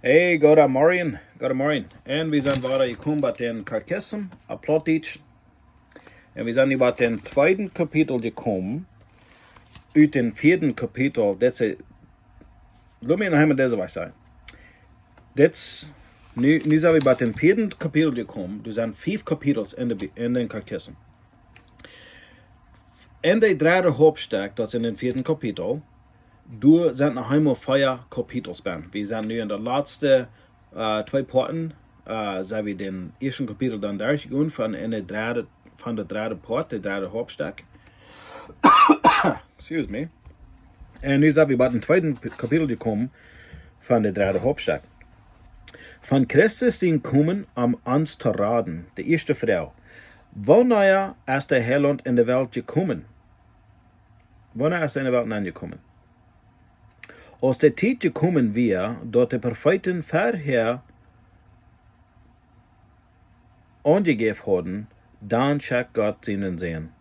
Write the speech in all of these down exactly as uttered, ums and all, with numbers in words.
Hey, goodemorjen, goodemorjen. Un wie sent wada jekomen bie dän Katechism opp Plautdietsch. Un wie sent nu bie dän tweeden Kapitel jekomen, ut dän vieeden Kapitel. Dit es, lot mie noch eemol dise Wajch sajen. Dit es, nu, nu sent wie bie dän vieeden Kapitel jekomen. Doa sent fief Kapitels en de, en dän Katechism. En de dredde Hauptstekj, daut es en dän vieeden Kapitel, doa sent noch eemol vea Kapitels bie. Wie sent nu en de latste, äh, twee Poaten, äh, sent wie dän ieeschten Kapitel dan derchjegonen von en de dredde, von de dredde Poat, de dredde Hauptstekj. Excuse me. Un nu sent wie bie dän tweeden P-, Kapitel jekomen von de dredde Hauptstekj. Von Christus sien Komen om ons to raden. De ieeschte Froag. Wanea es de Heilaunt en de Welt jekomen? Wanea es hee en de Welt nenjekomen? Aus de Tiet jekomen wia, daut de Profeeten verhäa aunjejäft hauden, dan schekjt Gott sienen Sän.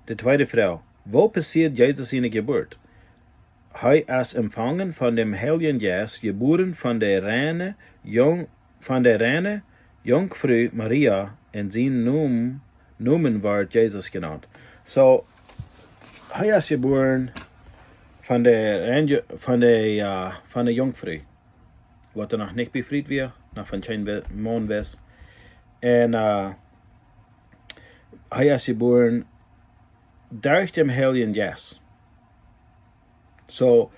De tweede Froag. Woo passieed Jesus siene Jeburt? Hee es empfangen von däm Heiljen Jeist, jebuaren von de reine Jung-, von de reine Junkfru Maria, un sien Nom-, Nomen wort Jesus jenant. So, hee es jebuaren von de reine, von de, äh, von de Junkfru, waut noch nich befriet wia, noch von kjeen We-, Maun wist. Un, äh, hee es jebuaren derch däm Heiljen Jeist. So,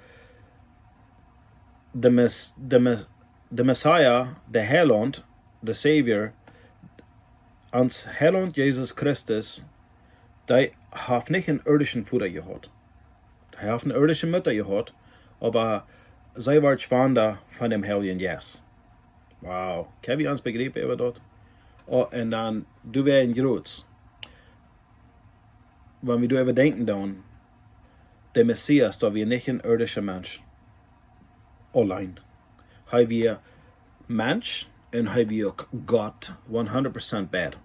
de Mes-, de Mes-, de Messias, de Heilaunt, de Savior, ons Heilaunt Jesus Christus, dee haft nich eenen irdischen Voda jehaut. Hee haft eene irdische Mutta jehaut, oba see wort schwanga von däm Heiljen Jeist. Wow, kjenn wie ons bejriepen äwa daut? Oh, un dan, du wia een Jroots. Wan wie doaräwa denkjen dan, de Messias, daut wia nich een irdischa Mensch. Auleen. Hee wia Mensch un hee wia uk Gott, one hundred percent beid.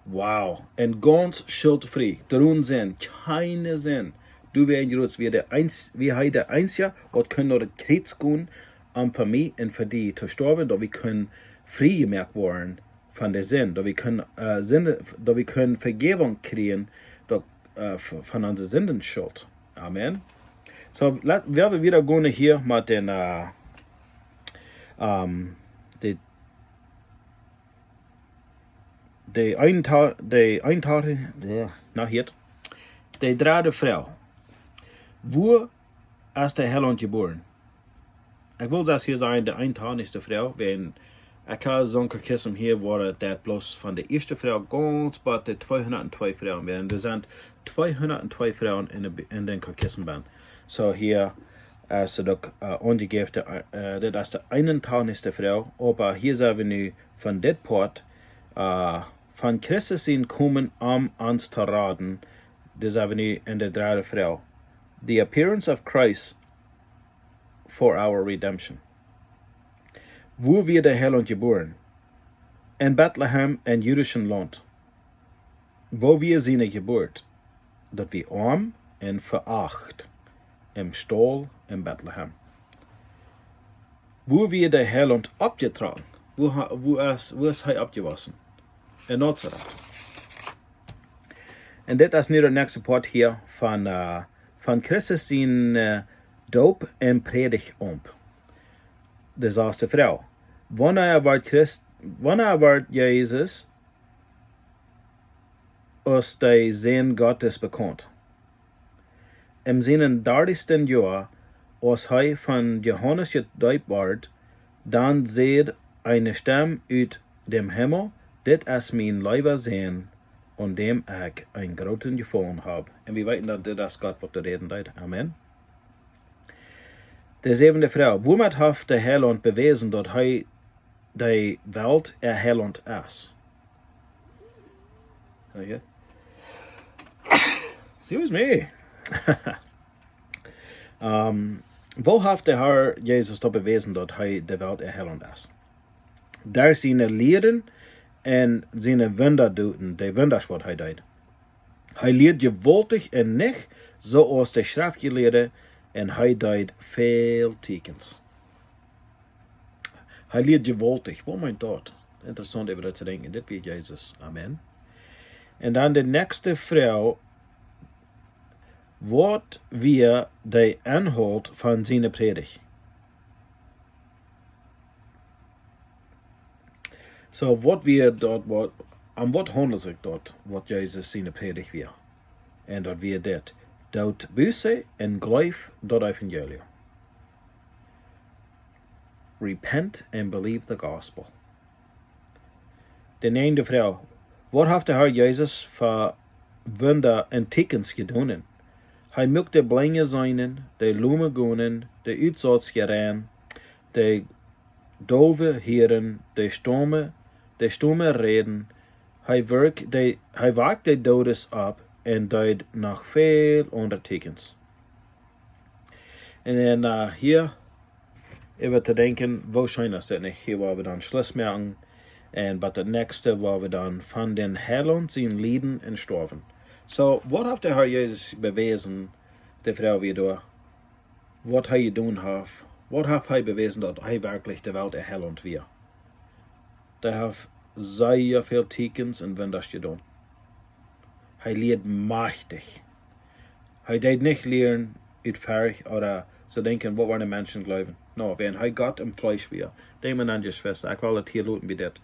Wow. Un gaunz schultfrie. Doa wia Sind, kjeene Sind. Du wia een Jroots, wia de eens-, wia hee de eensja, waut kunn no daut Kjriez gonen, om fa mie un fa die to stoawen, daut wie kunnen frie jemoakt woaren von de Sind, daut wie kunnen, äh, Sind, daut wie kunnen Vejäwunk kjrieen, daut, äh, v-, von onse Sindenschult. Amen. So, lat, wie woaren wieda gonen hia met dän, äh, ähm, de, de Eenta-, de Eenta-, jo, nu hia. De dredde Froag. Wua es de Heilaunt jebuaren? Ekj well daut hia sajen, de eentonichste Froag, wiels ekj hab soon Katechism hia, wua daut bloos von de ieeschte Froag gaunz bat de tweehundat twee Froagen wieren. Doa sent tweehundat twee Froagen en de, en dän Katechism benn. So hia es daut uk, äh, aunjejäft, äh, äh, dit es de eentonichste Froag, oba hia sent wie nu von dit Poat, äh, von Christus sien Komen om ons to raden, dit sent wie nu en de dredde Froag. The appearance of Christ for our redemption. Wua wia de Heilaunt jebuaren? En Betlehem, em jüdischen Launt. Wua wia siene Jeburt? Daut wia oam un veacht, em Staul en Betlehem. Wua wia de Heilaunt oppjetrocken? Wua ha-, wua es, wua es hee oppjewossen? En Nazaret. Un dit es nu de näakjste Poat hia von, äh, von Christus sien, äh, Doop un Prädicht. De sasde Froag. Wanea wort Christ, wanea wort Jesus aus de Sän Gottes bekaunt? En sienen dartichsten Joa, aus hee von Johanes jedeept wort, dan säd eene Stemm ut däm Himmel: "Dit es mien leewa Sän, aun däm ekj een grooten Jefaulen hab." Un wie weeten, daut dit es Gott, waut doa räden deed. Amen. De säwende Froag. Wuamet haft de Heilaunt bewäsen, daut hee de Welt äa Heilaunt es? Hia. Excuse me. Ähm, woo haft de Herr Jesus daut bewäsen, daut hee de Welt äa Heilaunt es? Derch siene Lieren un siene Wundadoten, de Wundasch, waut hee deed. Hee lieed jewaultich un nich, soo aus de Schreftjelieede Un hee deed väl Tieekjens. Hee lieed jewaultich. Waut meent daut? Interessaunt, äwa daut to denkjen. Dit wia Jesus. Amen. Un dan de näakjste Froag: Waut wia de Enhault von siene Prädicht? Soo, waut wia daut, waut, om waut haundelt sikj daut, waut Jesus siene Prädicht wia? Un daut wia dit: Doot Buss un jleeft daut Evangelium. Repent and believe the gospel. De näajende Froag: Waut haft de Herr Jesus fa Wunda un Tieekjens jedonen? Hee muak de Blinje seenen, de Lome gonen, de Utsautste rein, de Dove hieren, de Stome, de Stome räden. Hee wekjt de, hee wekjt de Doodes opp un deed noch väl aundre Tieekjens. Un dan, äh, hia äwa to denkjen, woo scheen es dit nich? Hia woa wie dan Schluss moaken. Un bie daut näakjste woa wie dan von dän Heilaunt sien Lieden un Stoawen. Soo, waut haft de Herr Jesus bewäsen, de Froag wia doa, waut hee jedonen haft? Waut haft hee bewäsen, daut hee werkjlich de Welt äa Heilaunt wia? Dee haft sea väl Tieekjens un Wunda jedonen. Hee lieed majchtich. Hee deed nich lieren ut Forcht ooda to denkjen, waut woaren de Menschen jleewen. No, wan hee Gott em Fleesch wia. Denkj mau aun, Jeschwista, ekj well daut hia loten bie dit.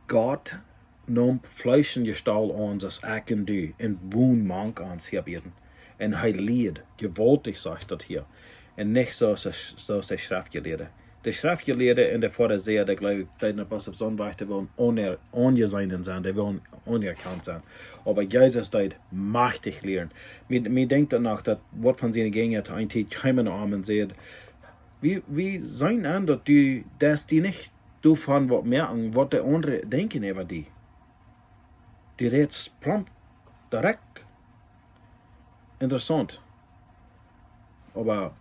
Gott neem Fleesch un Jestault aun, soo aus ekj un du, un wond mank ons hia opp Ieed. Un hee lieed, jewaultich sajcht daut hia. Un nich soo aus, soo aus de Schreftjelieede. De Schreftjelieede un de Farisäa, dee jleewen, deeden bloos opp soon Wajch, dee wullen aun-, aunjeseenen sennen, dee wullen aunerkaunt sennen. Oba Jesus deed majchtich lieren. Mie, mie denkjt daut noch, daut waut von siene Jinja to eene Tiet kjeemen no am un säden: Wie, wie seenen aun, daut du, daut du nich doavon waut moakst, waut de aundre denkjen äwa die. Du rätst plump, direkt. Interessaunt. Oba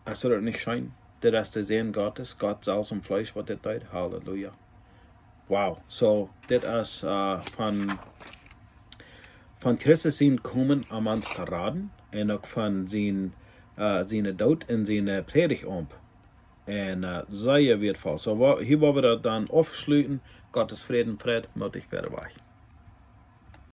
es daut nich scheen? Dit es de Sän Gottes, Gott selfst em Fleesch, waut dit deed. Halleluja. Wow. Soo, dit es, äh, von, von Christus sien Komen om ons to raden un uk von sien, äh, sienen Doot un siene Prädicht aun. Un, äh, sea wieetvoll. Soo, wa-, hia woa wie daut dan aufschluten. Gottes Fräd, Fräd, mott ekj wieda wajch.